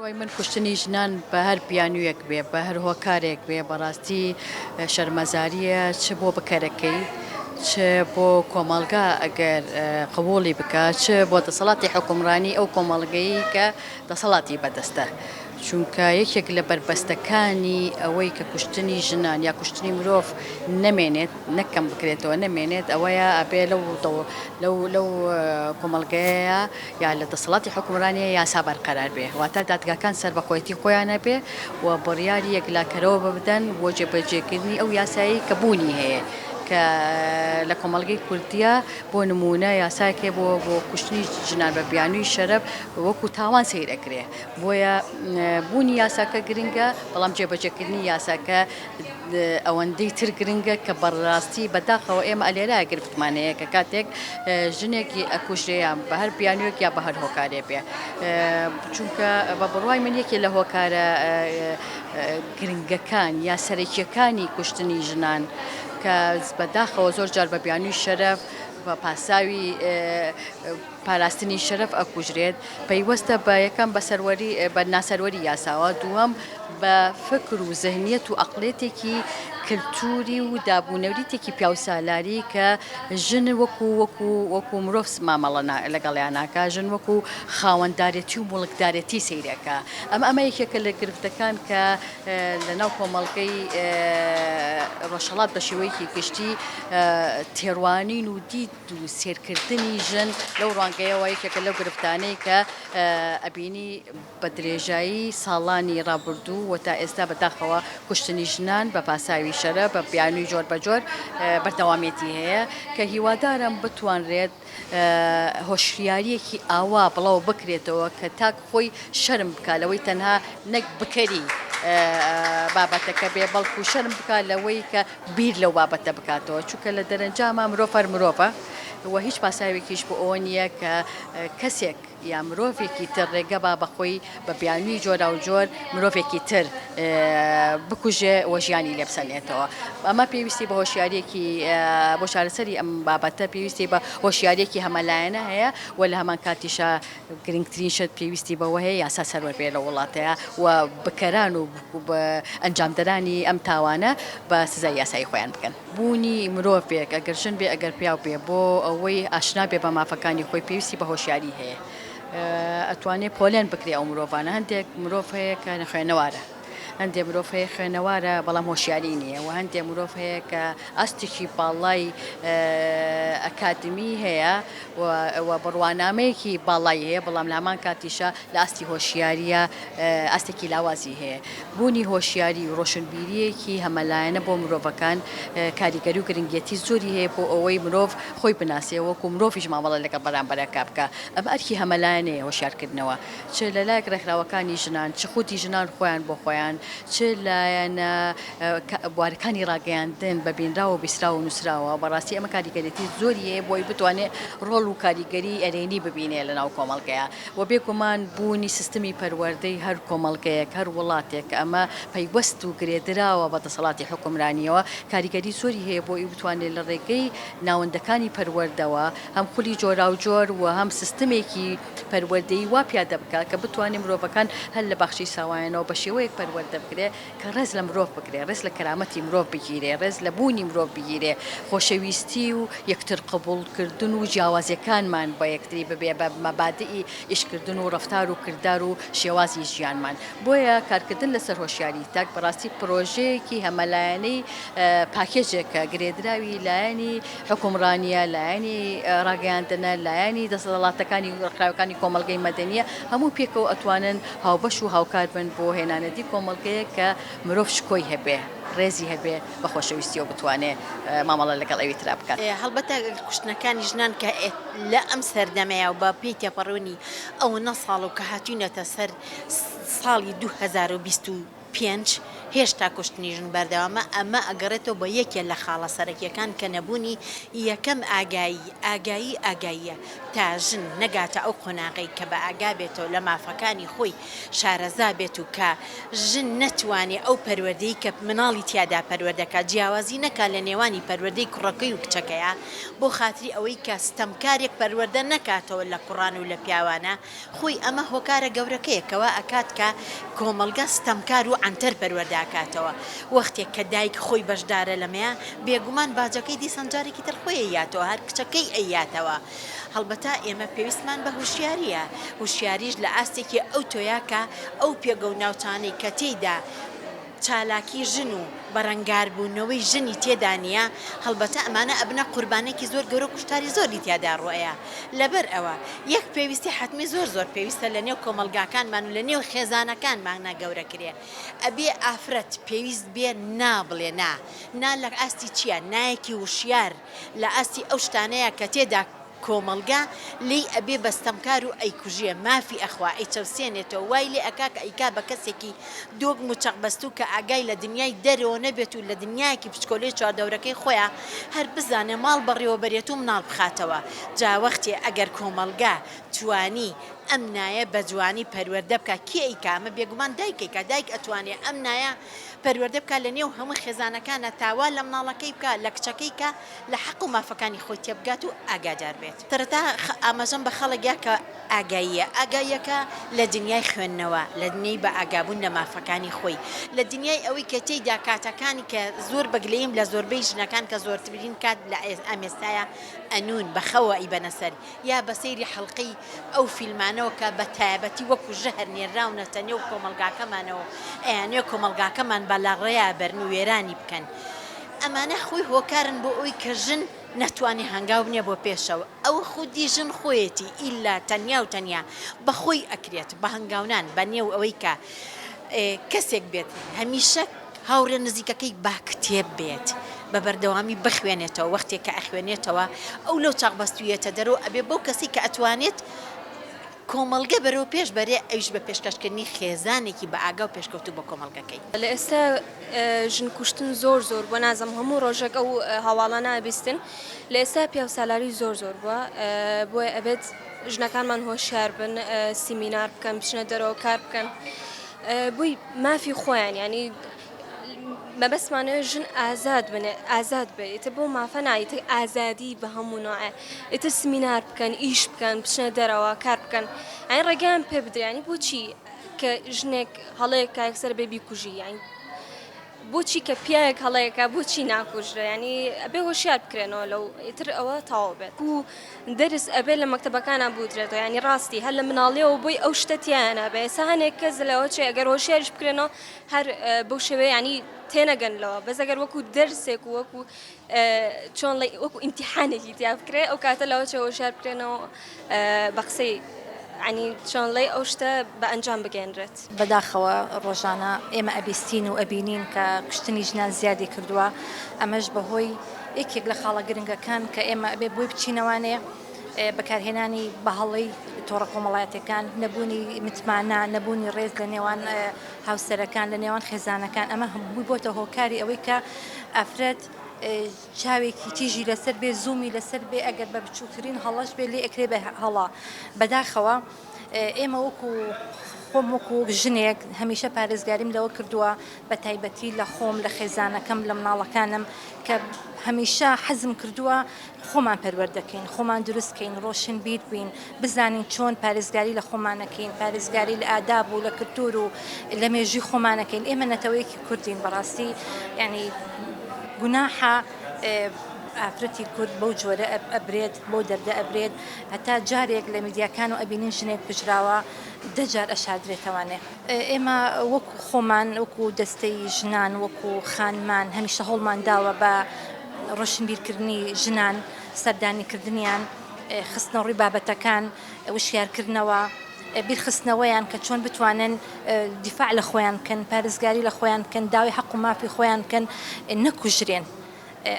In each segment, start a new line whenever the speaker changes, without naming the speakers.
بڕوای من کوشتنی ژنان بە هەر بیانوویەک بێ، بە هەر هۆکارێک بێ، بەڕاستی شەرمەزارییە چ بۆ بکەرەکەی، چ بۆ کۆمەڵگا ئەگەر قبووڵی بکا، چ بۆ دەسەڵاتی حوکمڕانی ئەو کۆمەڵگەیەی کە دەسەڵاتی بەدەستە. چونکە یەکێک لە بەربەستەکانی ئەوەی کە کوشتنی ژنان یا کوشتنی مرۆڤ نەمێنێت، نەک کەم بکرێتەوە، نەمێنێت، ئەوەیە ئەبێ لەو لەو لەو کۆمەڵگەیە یا لە دەسەڵاتی حوکمڕانیە یاسا بەرقەرار بێ، واتە دادگاکان سەربەخۆیەتی خۆیان هەبێ و بڕیاری یەکلاکەرەوە بدەن بۆ جێبەجێکردنی ئەو یاسایەی کە بوونی هەیە کە لە کۆمەڵگەی کوردیە بۆ نموونە یاسایەک هەیە بۆ بۆ کوشتنی ژنان بە بیانووی شەرەف وەکوو تاوان سەیر ئەکرێ. بۆیە بوونی یاساکە گرنگە، بەڵام جێبەجێکردنی یاساکە ئەوەندەی تر گرنگە کە بەڕاستی بەداخەوە ئێمە ئەلێرە گرفتمان هەیە کە کاتێک ژنێک ئەکوژرێ یان بە هەر بیانوویەک یا بە هەر هۆکارێ بێ چونکە بە بڕوای من یەکێ لە هۆکارە گرنگەکان یا سەرەکیەکانی کوشتنی ژنان کە بەداخەوە زۆر جار بە بیانووی شەرەف بە پاساوی پاراستنی شەرەف ئەکوژرێت، پەیوەستە بە یەکەم بە سەروەری بە ناسەروەری یاساوە، دووەم بە فکر و زهنیەت و ئەقڵیەتێکی کلتوری و دابونەریتێکی پیاوسالاری کە ژن وەکو وەکو وەکو مرۆڤ مامەڵە لەگەڵیا ناکا، ژن وەکو خاوەندارێتی و موڵکدارێتی سەیری ئەکا. ئەمە ئەمە یەکێکە لە گرفتەکان کە لەناو کۆمەڵگەی ڕۆژهەڵات بە شێوەیەکی گشتی تێڕوانین و دید و سێرکردنی ژن لەو ڕوانگەیەوە یەکێکە لەو گرفتانەی کە ئەبینی بە درێژایی ساڵانی ڕابردوو و تا ئێستا بە داخەوە کوشتنی ژنان بە پاساوی شەرە بە بیانووی جۆر بە جۆر بەردەوامیەتی هەیە کە هیوادارم بتوانرێت هۆشیاریەکی ئاوا بڵاو بکرێتەوە کە تاک خۆی شەرم بکا لەوەی تەنها نەک بکەری بابەتەکە بێ بەڵکو شەرم بکا لەوەی کە بیر لەو بابەتە بکاتەوە، چونکە لە دەرەنجاما مرۆڤ هەر مرۆڤە و هیچ پاساوێکیش بۆ ئەوە نییە کە کەسێک یا مرۆڤێکی تر ڕێگە با بە خۆی بە بیانووی جۆراوجۆر مرۆڤێکی تر بکوژێ و ژیانی لێ بسەنێتەوە. ئەمە پێویستی بە هۆشیارییەکی بۆ چارەسەری ئەم بابەتە پێویستی بە هۆشیارییەکی هەمەلایەنە هەیە و لە هەمان کاتیشا گرنگترین شت پێویستی بەوە هەیە یاسا سەروەر بێت لەو وڵاتەیا و بکەران و ئەنجامدەرانی ئەم تاوانە بە سزای یاسایی خۆیان بگەن. بوونی مرۆڤێک ئەگەر ژن بێ ئەگەر پیاو بێ بۆ ئەوەی ئاشنا بێ بە مافەکانی خۆی پێویستی بە هۆشیاری هەیە ئەتوانێ پۆلێن بکرێ ئەو مرۆڤانە هەندێک مرۆڤ هەیە کە نەخوێنەوارە هەندێ مرۆڤ هەیە خوێنەوارە بەڵام هۆشیاری نییە و هەندێ مرۆڤ هەیە کە ئاستێکی باڵای ئەکادمی هەیە و بڕوانامەیەکی باڵای هەیە بەڵام لە هەمان کاتیشا لە ئاستی هۆشیارییە ئاستێکی لاوازی هەیە. بوونی هۆشیاری و ڕۆشنبیرییەکی هەمەلایەنە بۆ مرۆڤەکان کاریگەری و گرنگیەتی زۆری هەیە بۆ ئەوەی مرۆڤ خۆی بناسێ وەکو مرۆڤیش مامەڵە لەگەڵ بەرامبەرەکە بکا. ئەمە ئەرکی هەمەلایەنەیە هۆشیارکردنەوە چ لە لایەک ڕێکخراوەکانی ژنان چ خودی ژنان خۆیان بۆ خۆیان چ لایەنە بوارەکانی ڕاگەیاندن بە بینراو و بیستراو و نووسراوە، بەڕاستی ئەمە کاریگەرێتی زۆری هەیە بۆ ئەوەی بتوانێت ڕۆڵ و کاریگەری ئەرێنی ببینێ لەناو کۆمەڵگەیا و بێگومان بوونی سیستمی پەروەردەی هەر کۆمەڵگەیەک هەر وڵاتێک کە ئەمە پەیوەست و گرێدراوە بە دەسەڵاتی حوکمرانیەوە کاریگەری زۆری هەیە بۆ ئەوی بتوانێت لە ڕێگەی ناوەندەکانی پەروەردەوە هەم خولی جۆراوجۆر و هەم سیستمێکی پەروەردەیی وا پیادە بکات کە بتوانێت مرۆڤەکان هەر لە باخچەی ساوایانەوە بە شێوەیەک پەروەردە بکرێت کە ڕێز لە مرۆڤ بگرێ، ڕێز لە کەرامەتی مرۆڤ بگیرێ، ڕێز لە بوونی مرۆڤ بگیرێ، خۆشەویستی و یەکتر قبوڵ کردن و جیاوازیەکانمان بە یەکتری ببێ بە مەبادئی ئیشکردن و ڕەفتار و کردار و شێوازی ژیانمان. بۆیە کارکردن لەسەر هۆشیاری تاک بەڕاستی پرۆژەیەکی هەمەلایەنەی پاکێجێکە گرێدراوی لایەنی حوکمڕانییە، لایەنی ڕاگەیاندنە، لایەنی دەسەڵاتەکانی ڕێکخراوەکانی کۆمەڵگەی مەدەنییە، هەموو پێکەوە ئەتوانن هاوبەش و هاوکار بن بۆ هێنانەدی کۆمەڵگەیەک کە مرۆڤ شکۆی هەبێ، ڕێزی هەبێ، بە خۆشەویستییەوە بتوانێ مامەڵە لەگەڵ ئەوی ترا بکات.
هەڵبەتە کوشتنەکانی ژنان کە لە ئەم سەردەمەیا و بە پێی تێپەڕبوونی ئەوەنە ساڵ و کە هاتووینەتە سەر ساڵی 2025 هێشتا کوشتنی ژن بەردەوامە، ئەمە ئەگەڕێتەوە بۆ یەکێ لە خاڵە سەرەکیەکان کە نەبوونی یەکەم ئاگایی، ئاگایی ئاگاییە. هەتا ژن نەگاتە ئەو قۆناغەی کە بە ئاگا بێتەوە لە مافەکانی خۆی شارەزا بێت و کە ژن نەتوانێ ئەو پەروەردەی کە مناڵی تیادا پەروەردە کا جیاوازی نەکا لە نێوانی پەروەردەی کوڕەکەی و کچەکەیا بۆ خاتری ئەوەی کە ستەمکارێک پەروەردە نەکاتەوە لە کوڕان و لە پیاوانە خۆی ئەمە هۆکارە گەورەکەیە کەوا ئەکات کە کۆمەڵگە ستەمکار و عەنتەر پەروەردە ئەکاتەوە. وەختێک کە دایک خۆی بەشدارە لەمەیا، بێگومان باجەکەی دیسان جارێکی تر خۆی ئەیاتەوە، هەر کچەکەی ئەیاتەوە. هەڵبەتە ئێمە پێویستمان بە هوشیارییە، هوشیاریش لە ئاستێکی ئەوتۆیا کە ئەو پێگە و ناوچانەی کە تێیدا چالاکی ژن و بەرەنگاربوونەوەی ژنی تێدا نییە، هەڵبەتە ئەمانە ئەبنە قوربانێکی زۆر گەورە و کوشتاری زۆری تیادا ڕووئەیا. لەبەر ئەوە یەک پێویستی حەتمی زۆر زۆر پێویستە لە نێو کۆمەڵگاکانمان و لە نێو خێزانەکانمانا گەورە کرێ. ئەبێ ئافرەت پێویست بێ نا بڵێ نا. نا لە ئاستی چییە؟ نایەکی وشیار لە ئاستی ئەو شتانەیە کە تێدا کۆمەڵگا لێی ئەبێ بە ستەمکار و ئەیکوژێ، مافی ئەخوا، ئەیچەوسێنێتەوە، وای لێ ئەکا کە ئەیکا بە کەسێکی دۆگم و چەقبەستوو کە ئاگای لە دنیای دەرەوە نەبێت و لە دنیایەکی بچکۆلەی چواردەورەکەی خۆیا هەر بزانێ ماڵ بەڕێوە بەرێت و مناڵ بخاتەوە. جا وەختێ ئەگەر کۆمەڵگا توانی ئەم نایە بە جوانی پەروەردە بکا، کێ ئەیکا؟ ئەمە بێگومان دایک ئەیکا، دایک ئەتوانێ ئەم نایە پەروەردە بکا لە نێو هەموو خێزانەکانا تا وا لە مناڵەکەی بکا، لە کچەکەی کا لە حەق و مافەکانی خۆی تێبگات و ئاگادار بێت. سەرەتا ئاماژەم بە خەڵک یا کە ئاگاییە، ئاگاییەکە لە دنیای خوێندنەوە، لە دنیای بە ئاگابوون لە مافەکانی خۆی، لە دنیای ئەوەی کە تێیدا کاتەکانی کە زۆر بە گلەییم لە زۆربەی ژنەکان کە زۆرترین کات لە ئەمێستایا ئەنوون، بە خەوە ئەیبەنە سەر یا بە سەیری حەڵقەی ئەو فیلمانەوە کە بە تایبەتی وەکو ژەهر نێرراونەتە نێو کۆمەڵگاکەمانەوە و ئەیانەوێ کۆمەڵگاکەمان بە لاڕێیا بەرن و وێرانی بکەن. ئەمانە خۆی هۆکارن بۆ ئەوەی کە ژن نەتوانێ هەنگاو بنێ بۆ پێشەوە. ئەوە خودی ژن خۆیەتی ئیلا تەنیا و تەنیا بە خۆی ئەکرێت بە هەنگاونان بە نێو ئەوەی کە کەسێک بێت هەمیشە هاوڕێ نزیکەکەی با کتێب بێت بە بەردەوامی بخوێنێتەوە وەختێک کە ئەخوێنێتەوە ئەو لەو چاقبەستوویەتە دەرەوە ئەبێ بەو کەسەی کە ئەتوانێت کۆمەڵگە بەرەو پێش بەرێ ئەویش بە پێشکەشکردنی خێزانێکی بە ئاگا و پێشکەوتوو بۆ کۆمەڵگەکەی.
لە ئێستا ژن کوشتن زۆر زۆر بووە نازم هەموو ڕۆژێک ئەو هەواڵانە ئەبیستن لە ئێستا پیاوسالاری زۆر زۆر بووە بۆیە ئەبێت ژنەکانمان هۆشیار بن سیمینار بکەن بچنە دەرەوە کار بکەن بۆی مافی خۆیان ینی مەبەستمانەوە ژن ئازاد بنێ ئازاد بێ ئیتر بۆ مافە نا ئیتر ئازادی بە هەموو نوعێ ئیتر سمینار بکەن ئیش بکەن بچنە دەرەوە کار بکەن ئەین ڕێگەیان پێ بدرێ ینی بۆچی کە ژنێک هەڵەیەک کا یەکسەر بێ بیکوژی یانی بۆچی کە پیاوێک هەڵەیەکە بۆچی ناکوژرێ ینی ئەبێ هۆشیار بکرێنەوە لەو ئیتر ئەوە تەواو بێت و دەرس ئەبێ لە مەکتەبەکانا بوترێتەوە یانی ڕاستی هەر لە مناڵیەوە بۆی ئەو شتە تیایانە بێ ئێستا هەنێک کەس لەوە چێ ئەگەر هۆشیاریش بکرێنەوە هەر بەو شێوەیە ینی تێنەگەن لەوە بەس ئەگەر وەکو دەرسێک و وەکو چۆن وەکو ئیمتیحانێکی تیا بکرێ ئەو کاتە لەوە چێ هۆشیار بکرێنەوە بە قسەی ینی چۆن ڵێ ئەو شتە بە ئەنجام بگەێنرێت.
بەداخەوە ڕۆژانە ئێمە ئەبیستین و ئەبینین کە کوشتنی ژنان زیادی کردووە، ئەمەش بەهۆی یەکێک لە خاڵە گرنگەکان کە ئێمە ئەبێ بۆی بچینەوانێ بەکارهێنانی بەهەڵەی تۆڕە کۆمەڵایەتیەکان، نەبوونی متمانە، نەبوونی ڕێز لە نێوان هاوسەرەکان، لە نێوان خێزانەکان، ئەمە هەمووی بۆتە هۆکاری ئەوەی کە ئافرەت چاوێکی تیژی لەسەر بێ، زوومی لەسەر بێ، ئەگەر بە بچووکترین هەڵەش بێ لێ ئەکرێ بە هەڵە. بەداخەوە ئێمە وەکو خۆم وەکو ژنێک هەمیشە پارێزگاریم لەوە کردووە بە تایبەتی لە خۆم لە خێزانەکەم لە مناڵەکانم کە هەمیشە حەزم کردووە خۆمان پەروەردەکەین خۆمان دروستکەین ڕۆشنبیر بین بزانین چۆن پارێزگاری لە خۆمانەکەین پارێزگاری لە ئاداب و لە کلتور و لە مێژووی خۆمانەکەین ئێمە نەتەوەیەکی کوردین بەڕاستی یعنی گوناحە ئافرەتی کورد بەو جۆرە ئەبرێت بەو دەردە ئەبرێت هەتا جارێک لە میدیاکان و ئەبینین ژنێک کوژراوە دە جار ئەشاردرێتەوانێ. ئێمە وەکو خۆمان وەکو دەستەی ژنان وەکو خانمان هەمیشە هەوڵمان داوە بە ڕۆشنبیرکردنی ژنان سەردانیکردنیان خستنەڕووی بابەتەکان وشیارکردنەوە بیرخستنەوەیان کە چۆن بتوانن دیفاع لە خۆیان بکەن پارێزگاری لە خۆیان بکەن داوای حەق و مافی خۆیان بکەن نەکوژرێن.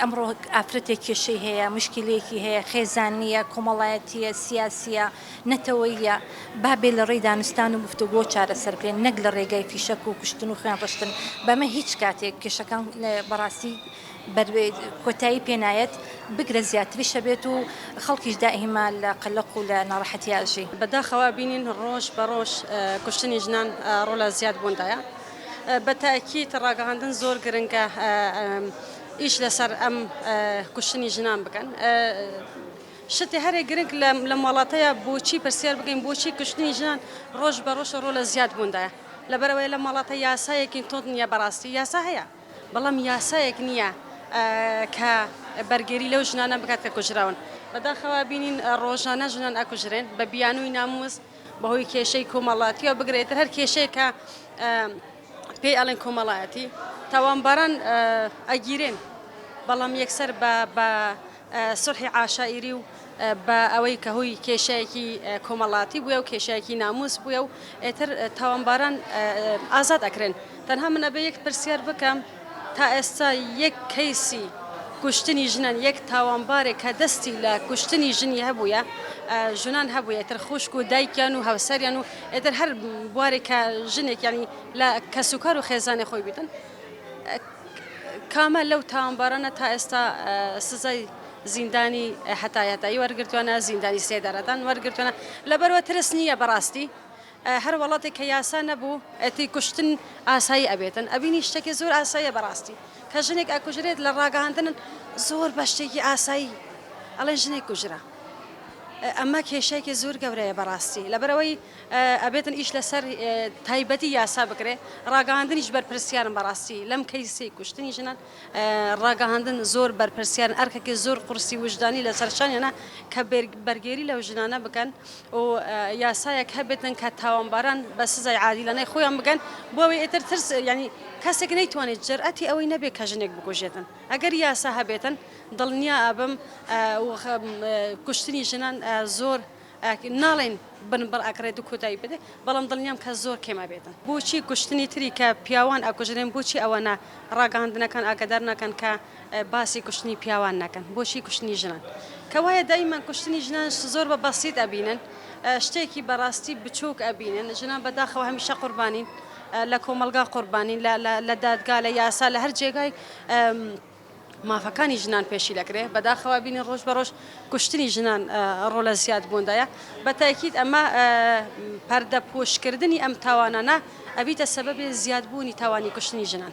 ئەمڕۆ ئافرەتێک کێشەی هەیە، موشکیلەیەکی هەیە، خێزانییە، کۆمەڵایەتییە، سیاسییە، نەتەوەییە، با بێ لە ڕێی دانوستان و گفتوگۆ چارەسەر بکرێن، نەک لە ڕێگای فیشەک و کوشتن و خوێن ڕشتن، بەمە هیچ کاتێک کێشەکان بەڕاستی بەر کۆتایی پێ نایەت، بگرە زیاتریش ئەبێت و خەڵکیش دائیما لە قەلەق و لە ناڕەحەتیا ئەژی.
بەداخەوە ئەبینین ڕۆژ بە ڕۆژ کوشتنی ژنان ڕوو لە زیاد بووندایە. بە تەئکید ڕاگەهاندن زۆر گرنگە ئیش لەسەر ئەم کوشتنی ژنان بکەن. شتێ هەرێ گرنگ لەم وڵاتەیە بۆچی پرسیار بکەین بۆچی کوشتنی ژنان ڕۆژ بە ڕۆژ ڕوو لە زیاد بووندایە لەبەرئەوەی لەم وڵاتە یاسایەکی توند نییە بەڕاستی یاسا هەیە بەڵام یاسایەک نییە کە بەرگری لەو ژنانە بکات کە کوژراون بەداخەوە بینین ڕۆژانە ژنان ئەکوژرێن بە بیانووی ناموس بەهۆی کێشەی کۆمەڵاتیەوە بگرە ئیتر هەر کێشەیەک کە پێی ئەڵێن کۆمەڵایەتی تاوانباران ئەگیرێن بەڵام یەکسەر بە بە سوڵحی عاشائیری و بە ئەوەی کە هۆی کێشەیەکی کۆمەڵاتی بووە و کێشەیەکی ناموس بووە و ئیتر تاوانباران ئازاد ئەکرێن تەنها من ئەبێ یەک پرسیار بکەم تا ئێستا یەک کەیسی کوشتنی ژنان یەک تاوانبارێک کە دەستی لە کوشتنی ژنی هەبوویە ژنان هەبوویە ئیتر خوشک و دایکیان و هاوسەریان و ئیتر هەر بوارێک کە ژنێک یانی لە کەسوکار و خێزانی خۆی بیتن کامە لەو تاوانبارانە تا ئێستا سزای زیندانی هەتایهەتایی وەرگرتووەە زیندانی سێدارەدان وەرگرتووەە لەبەرەوە ترس نییە بەڕاستی هەر وەڵاتێک کە یاسا نەبوو ئەتی کوشتن ئاسایی ئەبێتن ئەبینی شتەکی زۆر ئاساییە بەڕاستی کە ژنێک ئەکوژرێت لە ڕاگەهاندنن زۆر بە شتێکی ئاسایی ئەڵێن ژنێک کوژرا ئەمە کێشەیەکی زۆر گەورەیە بەڕاستی لەبەرئەوەی ئەبێتن ئیش لەسەر تایبەتی یاسا بکرێ ڕاگەهاندنیش بەرپرسیارن بەڕاستی لەم کەیسەی کوشتنی ژنان ڕاگەهاندن زۆر بەرپرسیارن ئەرکێکی زۆر قورسی وژدانی لەسەر شانیانە کە بەرگێری لەو ژنانە بکەن و یاسایەک هەبێتن کە تاوانباران بە سزای عادیلانەی خۆیان بگەن بۆ ئەوەی ئیتر ترس یانی کەسێک نەیتوانێت جەرئەتی ئەوەی نەبێت کە ژنێک بکوژێتن ئەگەر یاسا هەبێتن دڵنیا ئەبم کوشتنی ژنان زۆر ناڵێین بنبڕ ئەکرێت و کۆتایی پێ دێت بەڵام دڵنیام کە زۆر کێم ئەبێتن. بۆچی کوشتنی تری کە پیاوان ئەکوژرێن بۆچی ئەوەنە ڕاگەهاندنەکان ئاگادار ناکەن کە باسی کوشتنی پیاوان نەکەن بۆچی کوشتنی ژنان کەوایە دایمەن کوشتنی ژنان زۆر بە بەسیت ئەبینن شتێکی بەڕاستی بچوک ئەبینن ژنان بەداخەوە هەمیشە قوربانین لە کۆمەڵگا قوربانین لە دادگا لە یاسا لە هەر جێگای مافەکانی ژنان پێشیل ئەکرێ، بەداخەوە ئەبینین ڕۆژ بە ڕۆژ کوشتنی ژنان ڕوو لە زیاد بووندایە، بە تاکید ئەمە پەردە پۆشکردنی ئەم تاوانانە ئەبیتە سەبەبێ زیاد بوونی تاوانی کوشتنی ژنان.